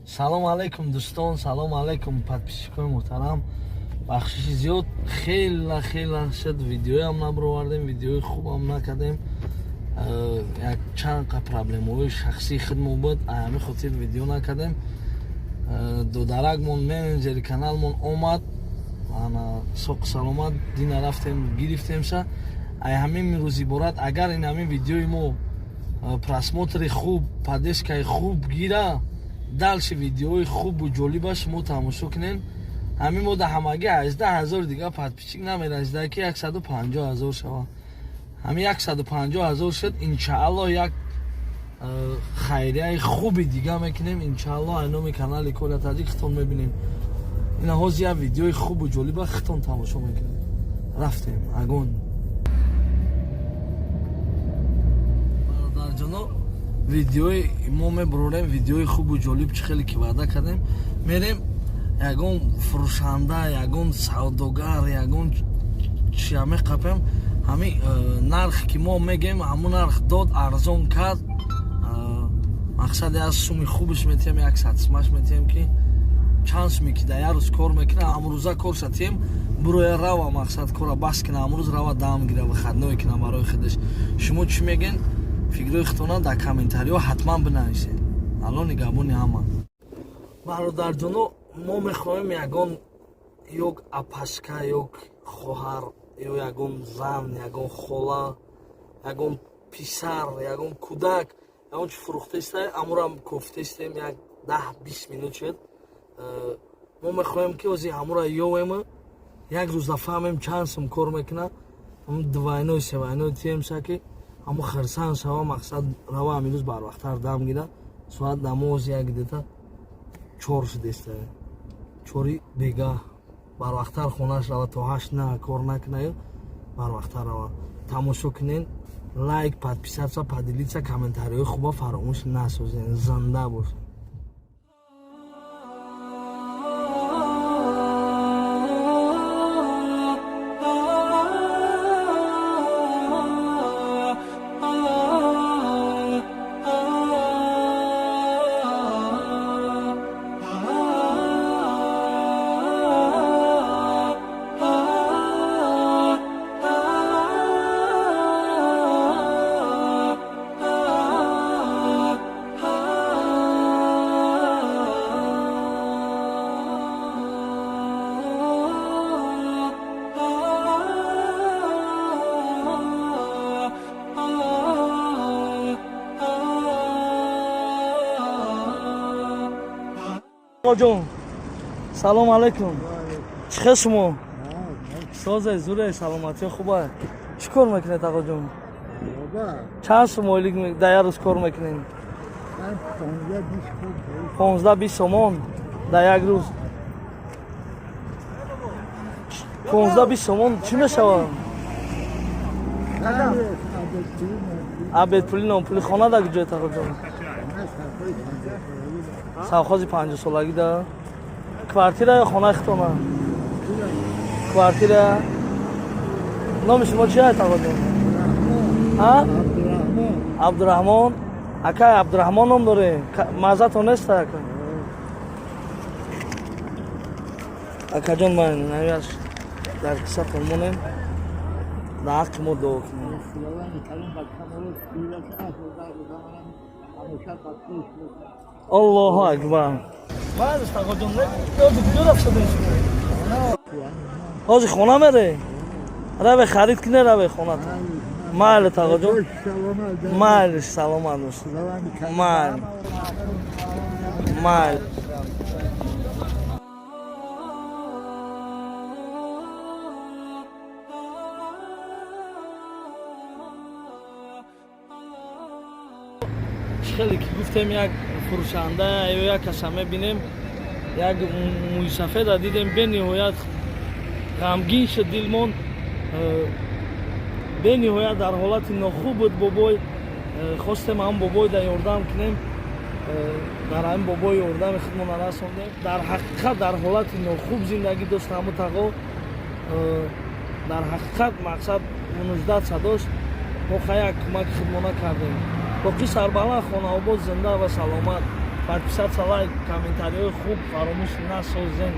Салом алейкум, дӯстон, салом алейкум, подписчикои муҳтарам. Бахшиши зиёд, хела хела шуд, видеоям набаровардем, видеои хубам накардем. Як чанд қа проблемаҳои шахсии худмо буд, ҳамин хотир видео накардем. Додаракмон, менеҷери каналмон омад, ана соқу саломат дина рафтем, гирифтемша. Ай ҳамин рӯз иборат, агар ин ҳамин видеои мо просмотри хуб, поддержкаи хуб гира, дальше видеои хубу ҷолиба шумо тамошо кунен. Ҳамин мо да ҳамагӣ 18 000 дига подписчик намерасида, ки 150 000 шава. Ҳамин 150 000 шуд, иншаалло, як хайрияи хуби дига мекунем, иншаалло. Ай номи канали Коля Таҷик хитон мебинем. Ина ҳозир як видеои хубу ҷолиба хитон тамошо мекунем. Рафтем, огонь. Бародарҷоно, видеои мо мебурорем, видеои хубу ҷолиб, чӣ хеле ки ваъда кардем. Мерем, ягон фурӯшанда, ягон савдогар, ягон чия меқапем. Ҳамин нарх ки мо мегем, ҳамун нарх дод, арзон кард, мақсади аз суми хубиш метиҳем, як садсумаш метиҳем, ки чанд суме ки дар як рӯз кор мекунад, ҳамрӯза корша тиҳем, буроя рава, мақсад кора бас кина, ҳамрӯз рава дам гира, выходной кина барои худаш. Шумо чӣ мегӯен? Фикрҳои худтона дар комментариҳо ҳатман бинависед. Алло нигаҳбони ҳама. Бародарҷоно, мо мехоҳем ягон ё апашка, ё хоҳар, ё ягон зан, ягон хола, ягон писар, ягон кӯдак, ягон чи фурӯхтаиста, амурам кофтаистем, як 10-20 минут шуд. Мо мехоҳем, ки ози ҳамура ёвем, як рӯза фаҳмем чанд сум кор мекунад, двойной, севойной тиемша, ки ҳамо хирсан шава, мақсад рава, ҳамин рӯз барвақттар дам гира. Соат намоз як где-то 4 шудеста, 4-и бегаҳ барвақттар хонаш рава, то 8 на кор накунаю, барвақттар рава. Тамошо кунен, лайк, подписаться, поделиться, комментариҳои хуба фаромӯш насозен. Зинда бошед. Ҷон, салом алайкум. Чӣ хел шумо? Созе, зуре, саломатиё хуба? Чӣ кор мекунед, ағоҷон? Чанд сум ойлик дар як рӯз кор мекунед? 15-20 сомон дар як рӯз? 15-20 сомон чӣ мешавад? Обедпули, нонпули. Хона дар куҷоед, ағоҷон? Совхози 50-солагӣ да квартира ё хонаи худтона? Квартира. Номи шумо чи аст, ағоҷон? Абдураҳмон. Акай Абдураҳмон ном доре. Маззатон нест, ака? Акаҷон, ман намиаш дар кисатон монем, дар ҳаққи мо дуо кунем. Аллоҳу акбар. Баъдаш, ағоҷон, ҳозир куҷо рафтадем шумо? Ҳозир хона мере? Раве, харид кине, раве хонатон. Майли, тағоҷон, майли, саломат бош. Майли, майли. Хеле ки гуфтем, як фурӯшанда ё як каса мебинем, як мӯйсафеда дидем, бениҳоят ғамгин шуд дилмон. Бениҳоят дар ҳолати нохуб буд бобой. Хостем ҳам бобой да ёрдам кунем. Дар ҳамин бобои ёрдами худмона расондем. Дар ҳақиқат дар ҳолати нохуб зиндагӣ дошт ҳаму тағо. Дар ҳақиқат, мақсад, нуждаться дошт. Мо ха як кӯмаки худмона кардем. Боқӣ сарбаланд, хонаобод, зинда ва саломат. Подписаться, лайк, комментариҳои хуб фаромӯш насозен.